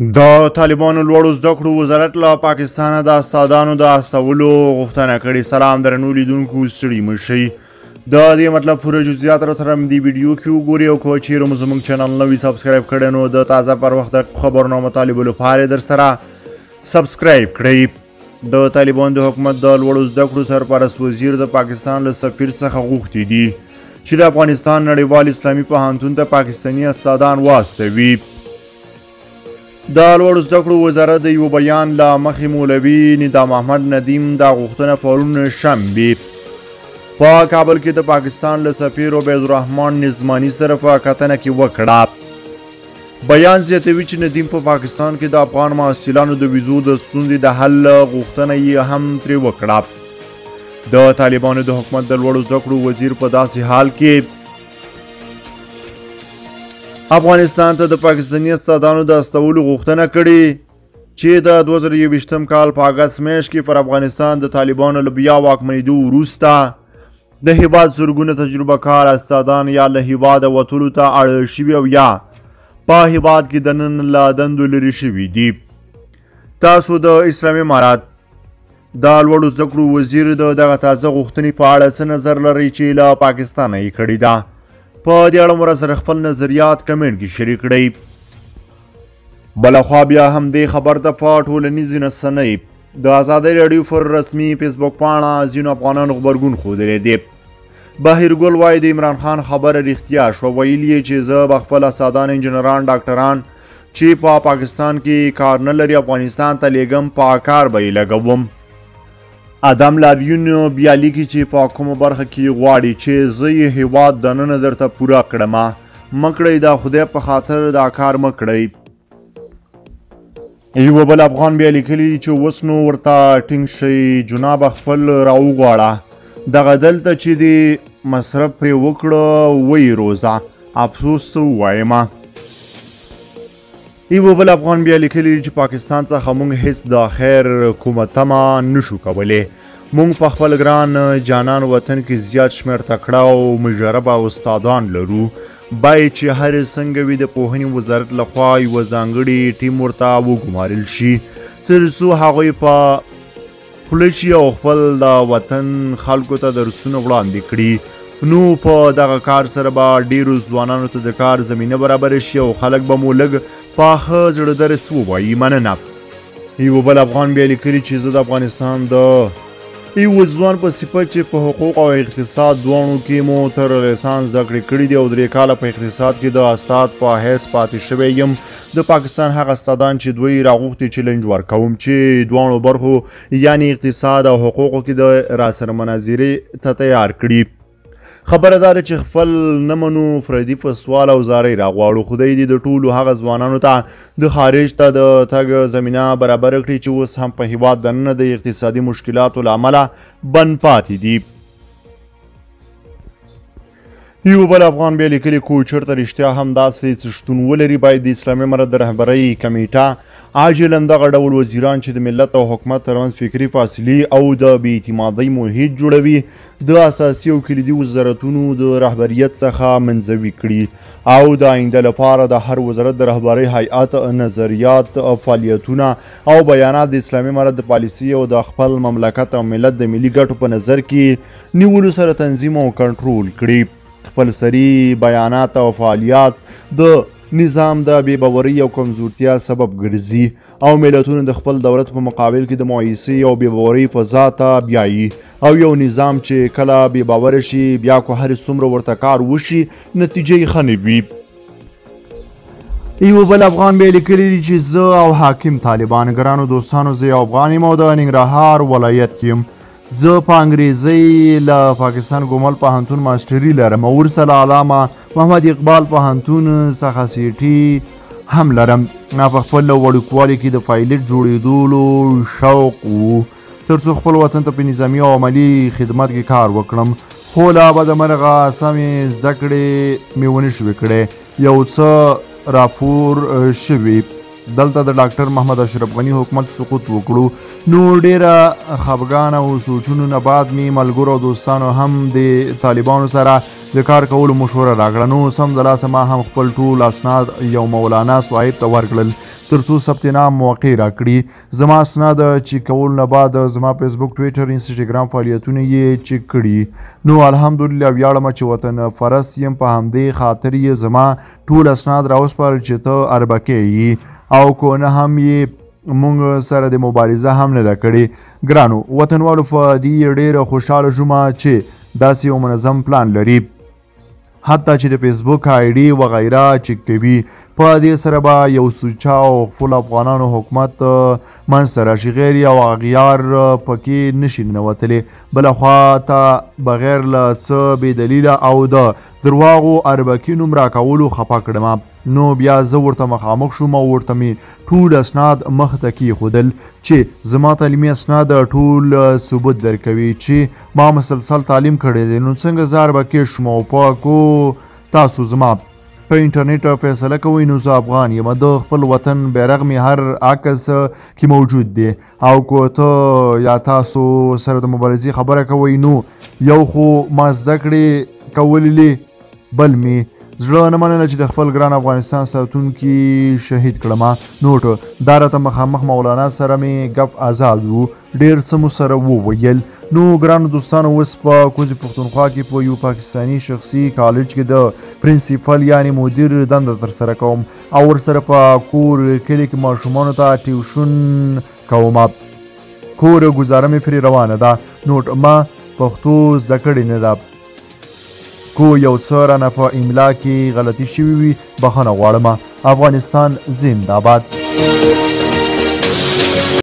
د طالبانو لوړو زده کړو وزارت له پاکستانه د استادانو د استولو غوښتنه کړې. سلام درنو لیدونکو، ستړي مه شئ. د دې مطلب پوره جزئیات را سره دې ویډیو کې وګورئ او که چیرې مو زموږ channel نه وي subscribe کړی نو د تازه پر وخت خبرونو او مطالبو لپاره در سره subscribe کړئ. د طالبانو د حکومت د لوړو زده کړو سرپرست وزیر د پاکستان له سفیر څخه غوښتي دي چې د افغانستان نړیوال اسلامي پوهنتون ته پاکستاني استادان واستوي. د لوړو زده کړو وزارت د یو بیان له مخې مولوي ندا محمد ندیم دا غوښتنه پرون شنبه په کابل کې د پاکستان له سفیر عبیدالرحمن نظماني سره په کتنه کې وکړه. بیان زیاتوي چې ندیم په پاکستان کې د افغان محصلانو د ویزو د ستونزې د حل غوښتنه یې هم ترې وکړه. د طالبانو د حکومت د لوړو زده کړو وزیر په داسې حال کې افغانستان ته د پاکستاني استادانو د استولو غوښتنه کړې چې د 2021 کال په اګست میاشت کې پر افغانستان د طالبانو له بیا واکمنېدو وروسته د هیواد زرګونه تجربه کار استادان یا له هیواده وتلو ته اړ شوي او یا په هیواد کې دننه له دندو لرې شوي دي. تاسو د اسلامي امارت د لوړو زده کړو وزیر د دغه تازه غوښتنې په اړه څه نظر لرئ چې له پاکستانه یې کړې ده؟ په دې اړه مو راسره خپل نظریات comment کې شریک کړئ. بله خوا بیا هم دې خبر ته په ټولنیزې رسنۍ د ازادۍ راډیو پر رسمي فیسبوک پاڼه ځینو افغانانو غبرګون ښودلی دی. بهیر ګل وایي د عمران خان خبره رښتیا شوه، ویلي یې چې زه به خپل استادان، انجنیران، ډاکټران چې په پاکستان کې کار نه لري افغانستان ته لیږم، په کار به یې لګوم. ادم لاریون بیا لیکي چې په کومه برخه کې غواړي چې زه یې هیواد دننه درته پوره کړم، مه کړئ، دا خدای په خاطر دا کار مه کړئ. یو بل افغان بیا لیکلي چې اوس نو ورته ټینګ شئ، جنابه خپل راوغواړه، دغه دلته چې دې مصرف پرې وکړه ویې روزه، افسوس څه ووایمه. یو بل افغان بیا لیکلي چې پاکستان څخه موږ هیڅ د خیر کومه تمه نشو کولی، موږ په خپل ګران جانان وطن کې زیات شمېر تکړه او مجربه استادان لرو، باید چې هر څنګه وي د پوهنې وزارت لخوا یوه ځانګړي ټیم ورته وګمارل شي تر څو هغوی په خوله شي او خپل د وطن خلکو ته درسونه وړاندې کړي. نو په دغه کار سره به ډیرو ځوانانو ته د کار زمینه برابره شي او خلک به مو لږ پاخه زړه درس ووایي. مننه. یو بل افغان بیا لیکلي چې زه د افغانستان د یو ځوان په صفت چې په حقوق او اقتصاد دواړو کې مو تر لیسانس زده کړې کړې دي او 3 کاله په اقتصاد کې د استاد په حیث پاتې شوی یم، د پاکستان هغه استادان چې دوی راغوښتي چیلنج ورکوم چې دواړو برخو یعنی اقتصاد او حقوقو کې د راسره مناظرې ته تیار کړي. خبره دا ده چې خپل نه منو فردي په سوال او زارۍ راغواړو. خدای دې د ټولو هغه ځوانانو ته د خارج ته د تګ زمینه برابره کړي چې اوس هم په هیواد دننه د اقتصادي مشکلاتو له امله بند پاتې دي. یو بل افغان بیا لیکلي کو چېرته رښتیا هم داسې څه شتون ولري باید د اسلامي امارت د رهبرۍ کمیټه عاجلاً دغه ډول وزیران چې د ملت او حکومت ترمنځ فکري فاصلې او د بې اعتمادۍ محیط جوړوي د اساسي او کلیدي وزارتونو د رهبریت څخه منزوي کړي او د آینده لپاره د هر وزارت د رهبرۍ هیئت نظریات، فعالیتونه او بیانات د اسلامي امارت د پالیسي او د خپل مملکت او ملت د ملي ګټو په نظر کې نیولو سره تنظیم او کنټرول کړي. خپل سري بیانات او فعالیات د نظام د بې باورۍ او کمزورتیا سبب ګرځي او ملتونه د خپل دولت په مقابل کې د مایوسۍ او بې باورۍ فضا ته بیایي او یو نظام چې کله بې باوره شي بیا که هر څومره ورته کار وشي نتیجه یې ښه نه وي. یو بل افغان بیا لیکلي دي چې زه او حاکم طالبان، ګرانو دوستانو، زه یو افغان یم او د ننګرهار ولایت یم. زه په انګریزۍ له پاکستان ګومل پوهنتون ماسټري لرم او ورسره له علامه محمد اقبال پوهنتون څخه سیټي هم لرم. ما په خپل وړوکوالي کې د پایلټ جوړېدلو شوق و تر څو خپل وطن ته په نظامي او عملي خدمت کې کار وکړم، خو له بده مرغه سمې زده کړې مې ونه شوې کړې، یو څه راپور شوي. دلته د ډاکټر محمد اشرف غني حکومت سقوط وکړو، نو ډیره خفګان او سوچونو نه بعد مې ملګرو او دوستانو هم د طالبانو سره د کار کولو مشوره راکړه. نو سمدلاسه ما هم خپل ټول اسناد یو مولانا صاحب ته ورکړل ترڅو ثبت نام موقع راکړي. زما اسناد چک کولو نه بعد زما فیسبوک، ټویټر، انسټاګرام فعالیتونه یې چک کړي. نو الحمدلله ویاړم چې وطن پرست یم، په همدې خاطر یې زما ټول اسناد راوسپارل چې ته اربکی یې، او که نه هم یې مونږ سره د مبارزه هم نه ده کړې. ګرانو وطنوالو، په دې ډېر خوشحاله شوم چې داسې یو منظم پلان لري، حتی چې د فیسبوک آی ډي وغیره چک کوي. په دې سره به یو سوچه او خپل افغانانو حکومت منځته راشي، غیر او اغیار پکې نشي ننوتلی. بله خوا ته بغیر له څه بې دلیله او د درواغو اربکي نوم راکولو خفه کړم. نو بیا زه ورته مخامخ شوم او ورته مې ټول اسناد مخ ته کېښودل چې زما تعلیمي اسناد ټول ثبوت درکوي چې ما مسلسل تعلیم کړی دی، نو څنګه زه اربکي شوم؟ او په کو تاسو زما په انټرنیټ فیصله کوئ، نو زه افغان یم، د خپل وطن بیرغ مې هر عکس کې موجود دی. او که ته یا تاسو سره د مبارزې خبره کوئ، نو یو خو ما زده کړې کولې، بل مې زړه نه منله چې د خپل ګران افغانستان ساتونکي شهید کړم. نوټ: دا راته مخامخ مولانا سره مې ګپ ازاد وو، ډېر څه مو سره وویل. نو ګرانو دوستانو، اوس په کوزې پښتونخوا کې په یو پاکستاني شخصي کالج کې د پرنسپل یعنی مدیر دنده ترسره کوم او ورسره په کور کلي کې ماشومانو ته ټیوشن کوم. کور ګزاره مې پرې روانه ده. نوټ: ما پښتو زده کړې نه ده، کو یو څه رانه په املا کې غلطي شوې وي بخښنه غواړم. افغانستان زنده باد.